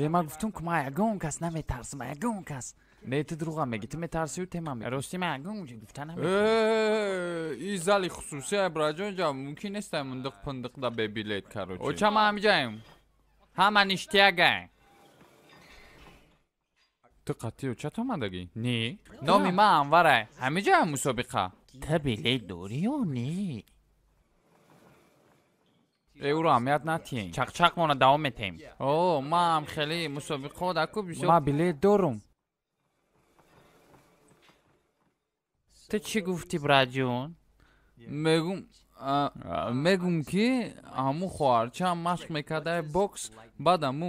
Ма гуфтум ки ма ягон кас наметарсам, ягон кас. Не, ту дурӯға мегӣ, ту метарсию тема мегӣ. Рости ма ягон гуфта наметавонам. И зали хусусия, браҷон, ҷа мумкин нест мундиқ пиндиқ да бе билет, короче. Оча, ма ҳамиҷаем. Ҳама ништяга. Ту қатъи очат омадагӣ? Не. Номи ма Анварай. Ҳамиҷаям мусобиқа. Ту билет дорӣ ё не? Э, ӯро аҳамият натиҳем. Чақчақмона давом метаҳем. О, маам хеле мусобиқао даку бисёр. Ма билет дорум. Ту чӣ гуфтӣ, браҷон? Мегум, мегум ки ҳаму хоҳарчаам машқ мекардаи бокс, баъд ҳаму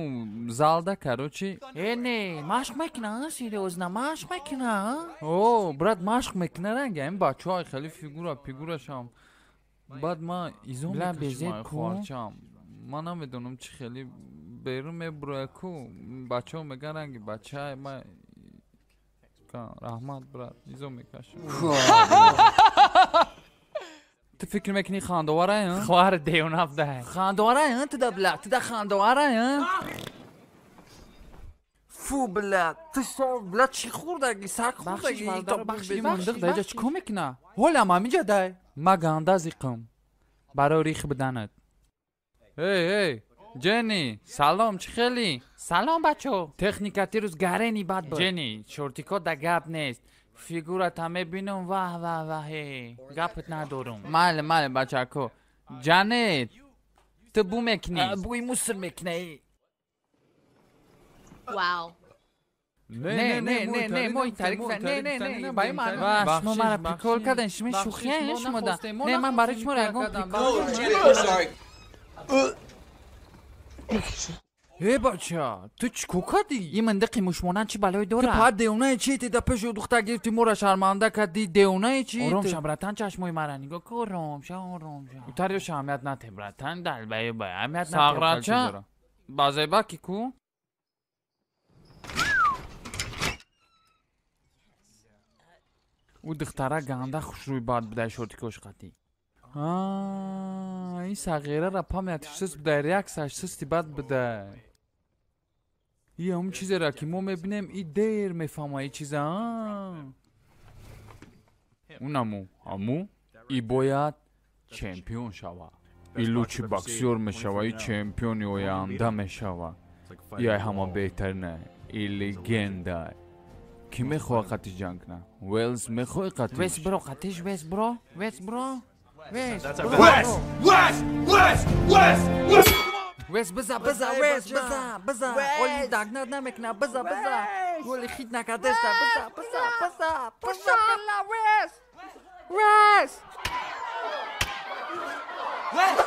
залда, короче. Э, не, машқ мекуна, серьёзно, машқ мекуна? О, брат, машқ мекуна, ранги ҳамин бачаҳои хеле фигура пигурашам. Баъд ма изо мекашам хоҳарчаам. Ман намедонам чӣ хеле берун мебуроя ку, бачаҳо мегӯянд ранги бачаи ма. Раҳмат, брат, изо мекашам. Ту фикр мекунӣ хандоварай? Хоҳар девонафдай. Хандоварай, ту да, бля, ту да хандоварай? Фу, бля, ту со, бля, чӣ хӯрдаги? Саг хӯрдаги? Мундиқ даиҷа чӣ кор мекуна? Ҳолам ҳамиҷа дай. Ма ганда зиқам. Барои рих буданат. Эй, эй, Ҷенни, салом, чӣ хелӣ? Салом, бачо. Техника тирӯз гарени бад буд. Ҷенни, шортико да гап нест. Фигурата мебинам, ваҳ ваҳ ваҳ, гапат надорум. Майли, майли, бачако. Ҷанет, ту бу мекунӣ? Бӯи муср мекунӣ. Вау. Не, не, не, не, мо тарик, не, не, не, ба ин маъно. Шумо мара прикол карден, шумо шӯхия шумо да. Не, ман барои шумо ягон прикол. Э, бача, ту чӣ кор кардӣ? Ин мандиқи мушмонанд чӣ балое дорад? Ту пад девонаи чи? Ти да пеши духтар гирифтӣ, моро шарманда кардӣ, девонаи чи? Ором ша, братан, чашмои мара нигоҳ кун, ором ша, ором ша. Утар ёша аҳамият натем, братан, далбаи ба аҳамият натем. Сағрача, ба зебаки ку? Ӯ духтара ганда хушрӯй бад будай, шортикош қатӣ. Ин сағирара памятиш суст будай, реаксияш сусти бад будай. И ҳамун чизеро ки мо мебинем, и дер мефаҳма и чиза. Унаму ҳаму и бояд чемпион шава. И лучи боксёр мешава, и чемпиони оянда мешава. И ай ҳама беҳтарина, и легенда. Кӣ мехоҳад қатиш ҷанг кунад? Уэлс мехоҳӣ қатиш? Вес бро, қатиш, вес бро, вес бро. Вес, Вес! Вес! Вес! Вес! Вес! Вес, биза, биза, вес, биза, биза. Оли дагнат намекуна, биза, биза. Оли хит накардеста, биза, биза, биза, биза, била, вес. Вес. Вес!